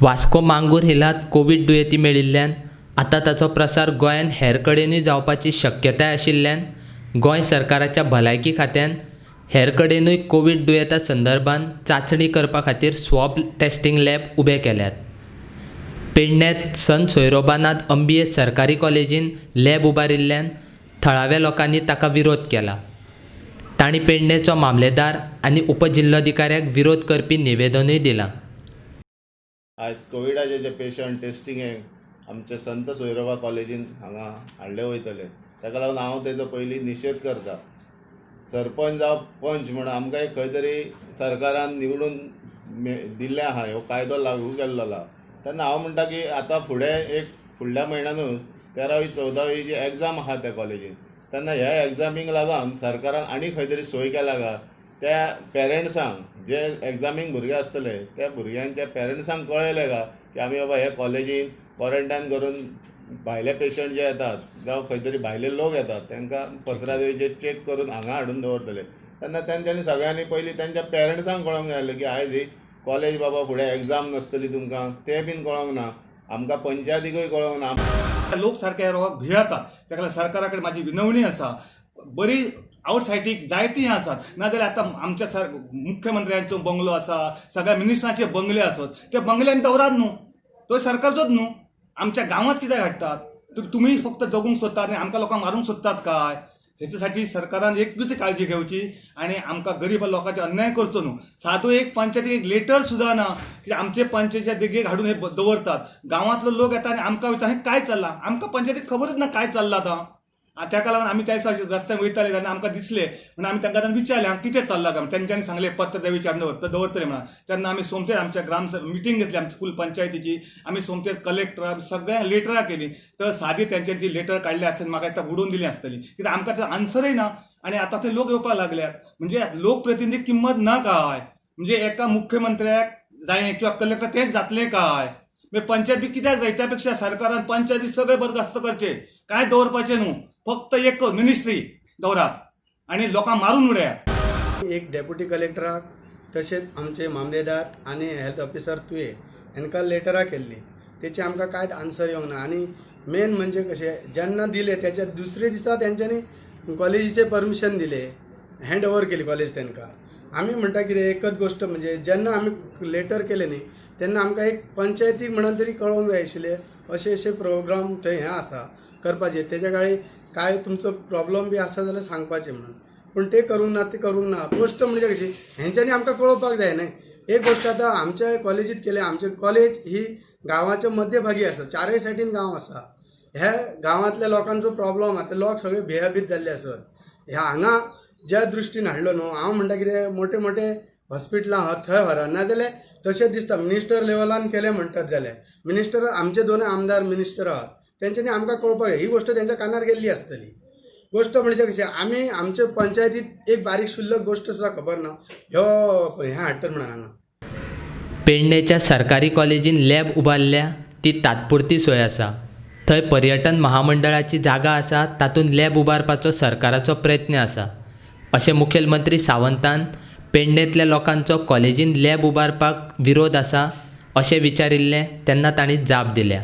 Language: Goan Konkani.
वास्को मांगूर हिलांत कोवीड दुयेंती मेळिल्ल्यान आतां ताचो प्रसार गोंयांत हेर कडेनूय जावपाची शक्यताय आशिल्ल्यान गोंय सरकाराच्या भलायकी खात्यान हेर कडेनूय कोवीड दुयेंता संदर्भात चांचणी करपा खातीर स्वॉब टेस्टिंग लॅब उबे केल्यात. पेडण्यांत संत सोयरोबानाथ अंबिये सरकारी कॉलेजीन लॅब उबारिल्ल्यान थळाव्या लोकांनी ताका विरोध केला. तांणी पेडणेचो मामलेदार आनी उपजिल्लोधिकाऱ्याक विरोध करपी निवेदनूय दिलां. आयज कोविडाचे जे पेशंट टेस्टिंगेक आमचे संत सोयरोबा कॉलेजीन हांगा हाडले वयतले, ताका लागून हांव तेजो पयलीं निशेध करता. सरपंच जावं पंच म्हण आमकां एक खंय तरी सरकारान निवडून दिल्लें आहा, हो कायदो लागू केल्लो आहा. तेन्ना हांव म्हणटा की आतां फुडें एक फुडल्या म्हयन्यानूच 13वी 14वी जी एग्जाम आहा त्या कॉलेजीन, तेन्ना ह्या एग्जामींक लागून सरकारान आनी खंय तरी सोय केल्या काय त्या पेरंट्सांक, जे एग्जामींक भुरगे आसतले त्या भुरग्यांच्या पेरंट्सांक कळयलें काय की आमी बाबा हे कॉलेजीन क्वॉरंटायन करून भायले पेशंट जे येतात जावं खंय तरी भायले लोक येतात तांकां पत्रादेवीचेर चॅक करून हांगा हाडून दवरतले. तेन्ना तेंच्यांनी सगळ्यांनी पयलीं तेंच्या पेरंट्सांक कळोंक जाय आसलें की आयज ही कॉलेज बाबा फुडें एग्जाम नासतली तुमकां, तें बीन कळोंक ना, आमकां पंचायतीकूय कळोंक ना. लोक सारके ह्या रोगाक भियेतात. ताका लागून सरकारा कडेन म्हाजी विनवणी आसा, बरी आवटसायटीक जायतीं आसात, नाजाल्यार आतां आमच्या सर मुख्यमंत्र्यांचो बंगलो आसा, सगळ्या मिनिस्टरांचे बंगले आसत, त्या बंगल्यांनी दवरात न्हू, तो सरकारचोच न्हू. आमच्या गांवांत कित्याक हाडटात? तुमी फक्त जगूंक सोदतात आनी आमकां लोकांक मारूंक सोदतात काय? तेच्या सरकारान एकूच काळजी घेवची आनी आमकां गरीब लोकांचे अन्याय करचो न्हू. सादो एक पंचायतीक एक लेटर सुद्दां ना की आमचे पंचायतीच्या देगेक हाडून हे दवरतात. गांवांतलो लोक येता आनी आमकां वयता हें काय चल्लां, आमकां पंचायतीक खबरूच ना काय चल्लां आतां. ताका लागून आमी त्या दिसा रस्त्यान वयताले तेन्ना आमकां दिसलें म्हणून आमी तांकां विचारलें हांगा कितें चल्लां काय, तेंच्यांनी सांगलें पत्र देवीचे हाडून दवरतले म्हणून. तेन्ना आमी सोमतेच आमच्या ग्राम मिटींग घेतली आमच्या फूल पंचायतीची, आमी सोमतेच कलेक्टर सगळ्यांक लेटरां केली. तर सादी तेंच्यांनी जी लेटर काडली आसतली म्हाका दिसता उडोवन दिली आसतली, कित्याक आमकां ते आन्सरय ना. आनी आतां ते लोक येवपाक लागल्यात, म्हणजे लोकप्रतिनिधी किंमत ना काय? म्हणजे एका मुख्यमंत्र्याक जाय किंवा कलेक्टर तेंच जातलें काय? मागीर पंचायत बी कित्याक जाय? त्या पेक्षा सरकारान पंचायती सगळे बरखास्त करचे, काय दवरपाचें न्हू, फक्त एक मिनिस्ट्री दवरात आनी लोकांक मारून उडयात. एक डेप्युटी कलेक्टराक तशेंच आमचे मामलेदार आनी हेल्थ ऑफिसर तुये हांकां लेटरां केल्लीं, तेचे आमकां कांयच आन्सर येवंक ना. आनी मेन म्हणजे कशें, जेन्ना दिले तेच्या दुसरे दिसा तेंच्यांनी कॉलेजीचें परमिशन दिलें, हँड ओवर केली कॉलेज तांकां. आमी म्हणटा कितें एकच गोश्ट म्हणजे जेन्ना आमी लेटर केलें न्ही तेन्ना आमकां एक पंचायतीक म्हणून तरी कळोवंक जाय आशिल्लें अशें अशें प्रोग्राम थंय हें आसा करपाचें, तेच्या काळी काय तुमचो प्रॉब्लम बी आसा जाल्यार सांगपाचें म्हणून, पूण ते करूंक ना, ते करूंक ना. गोश्ट म्हणजे कशी हेंच्यांनी आमकां कळोवपाक जाय न्ही. एक गोश्ट आतां आमच्या कॉलेजींत केल्या, आमचे कॉलेज ही गांवाच्या मध्यभागी आसा, चारय सायडीन गांव आसा. ह्या गांवांतल्या लोकांचो प्रॉब्लम आसा, ते लोक सगळे भियाभीत जाल्ले आसत. ह्या हांगा ज्या दृश्टीन हाडलो न्हू, हांव म्हणटा कितें मोठे मोठे हॉस्पिटलां आहा थंय व्हरा, नाजाल्यार तशें दिसता मिनिस्टर लेवलान केलें म्हणटात जाल्यार मिनिस्टर आमचे दोनूय आमदार मिनिस्टर आहात, तेंच्यांनी आमकां कळोवपाक जाय. ही गोश्ट तेंच्या कानार गेल्ली आसतली. गोश्ट म्हणजे कशें आमी आमचे पंचायतीत एक बारीक शुल्लक गोश्ट सुद्दां खबर ना, ह्यो हें हाडटात म्हणून हांगा. पेडणेच्या सरकारी कॉलेजीन लॅब उबारल्या ती तात्पुरती सोय आसा. थंय पर्यटन महामंडळाची जागा आसा, तातूंत लॅब उबारपाचो सरकाराचो प्रयत्न आसा अशें मुखेलमंत्री सावंतान पेडणेंतल्या लोकांचो कॉलेजीन लॅब उबारपाक विरोध आसा अशें विचारिल्लें तेन्ना तांणी जाप दिल्या.